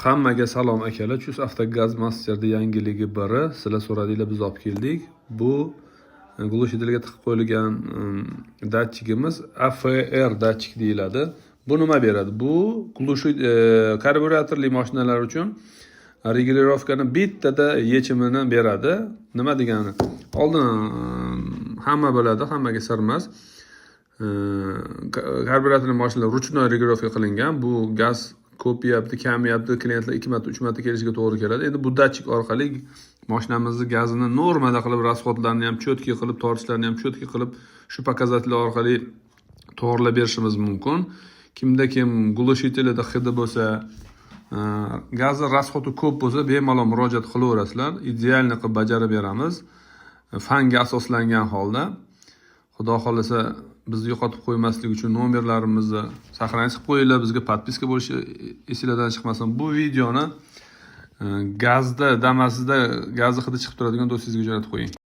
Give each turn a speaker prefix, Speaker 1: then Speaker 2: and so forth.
Speaker 1: Hammaga salom, akalar. Chust Avtogaz Masterda yangiligi biri. Sizlar so'radinglar, biz olib keldik. Bu глушитель ga tiqib qo'yilgan datchigimiz AFR datchik deyiladi. Bu nima beradi? Bu karbyuratorli mashinalar uchun регулировка ni bittada yechimini beradi. Nima degani? Oldin hamma biladi, hammaga sir emas. Karbyuratorli mashinalar ручной регулировка qilingan. Bu gaz ko'payapti, kamayapti, klientlar ikki marta, uch marta kelishiga to'g'ri keladi. Endi bu datchik orqali mashinamizni gazini normada qilib, расход larni ham четкий qilib, tortishlarni ham четкий qilib, shu показатель orqali to'g'irlab berishimiz mumkin. Kimda kim глушитель ida hidi bo'lsa, gazni расход i ko'p bo'lsa, bemalol murojaat qilaverasizlar. Идеальный qilib bajarib beramiz. Fanga asoslangan holda. Xudo xohlasa, bizni yo'qotib qo'ymaslik uchun nomerlarimizni сохранить qilib qo'yinglar, bizga подписка bo'lishi esinglardan chiqmasin. Bu videoni gazda, Damasida gazni hidi chiqib turadigan do'stingizga jo'natib qo'ying.